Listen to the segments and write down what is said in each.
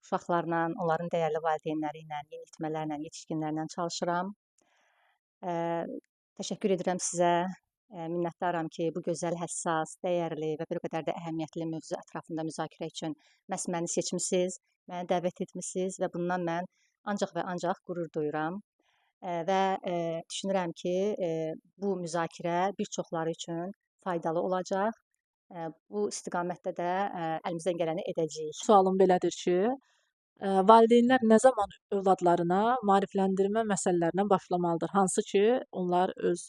Uşaqlarla, onların dəyərli valideynləri ilə, yeniyetmələrlə, yetişkinlərlə çalışıram. Təşəkkür edirəm sizə. Minnətdaram ki, bu gözəl, həssas, dəyərli və bir o qədər də əhəmiyyətli mövzu ətrafında müzakirə üçün məhz məni seçmisiniz, məni dəvət etmisiniz və bundan mən ancaq və ancaq qürur duyuram. Və düşünürəm ki, bu müzakirə bir çoxları üçün faydalı olacaq. Bu istiqamətdə də əlimizdən gələni edəcəyik. Sualım belədir ki, valideynlər nə zaman övladlarına maarifləndirmə məsələlərinə başlamalıdır? Hansı ki, onlar öz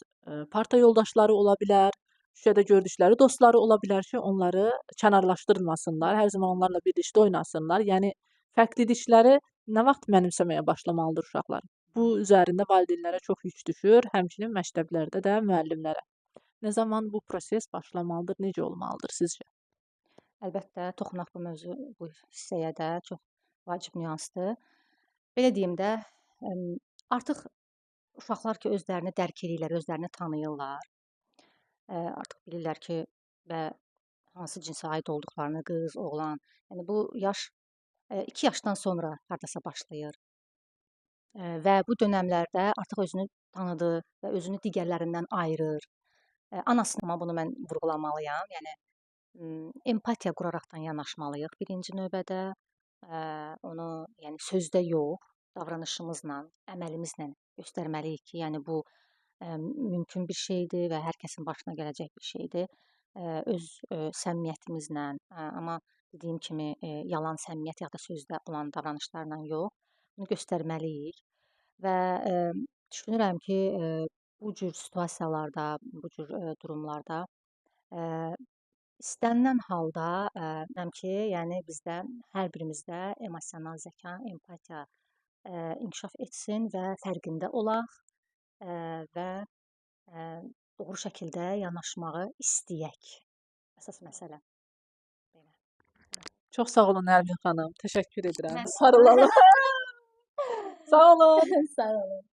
parta yoldaşları ola bilər, küçədə gördükləri dostları ola bilər ki, onları kənarlaşdırmasınlar, hər zaman onlarla birlikdə oynasınlar. Yəni fərqlilikləri nə vaxt mənimsəməyə başlamalıdır uşaqlar? Bu üzərində valideynlərə çox yük düşür, həmçinin məktəblərdə də müəllimlərə. Nə zaman bu proses başlamalıdır, necə olmalıdır sizcə? Əlbəttə, toxunaq bu mövzu, bu hissəyə də çox vacib nüansdır. Belə deyim də, artıq uşaqlar ki, özlərini dərk eləyirlər, özlərini tanıyırlar. Artıq bilirlər ki, və hansı cinsə aid olduqlarını, qız, oğlan. Yəni bu yaş 2 yaşdan sonra hardasa başlayır. Və bu dönəmlərdə artıq özünü tanıdı və özünü digərlərindən ayırır. Anasına, amma bunu mən vurğulamalıyam. Yəni empatiya quraraqdan yanaşmalıyıq birinci növbədə. Onu, yəni sözdə yox, davranışımızla, əməlimizlə göstərməliyik ki, yəni bu mümkün bir şeydir və hər kəsin başına gələcək bir şeydir. Öz səmimiyyətimizlə, amma dediyim kimi yalan səmimiyyət ya da sözdə olan davranışlarla yox, bunu göstərməliyik və düşünürəm ki, bu cür situasiyalarda, bu cür durumlarda istənilən halda bilirəm ki, yəni bizdə hər birimizdə emosional zəka, empatiya inkişaf etsin və fərqində olaq və doğru şəkildə yanaşmağı istəyək. Əsas məsələ. Belə. Çox sağ olun Nərmin xanım. Təşəkkür edirəm. Mən Sarılalım. Sağ olun. Sağ olun.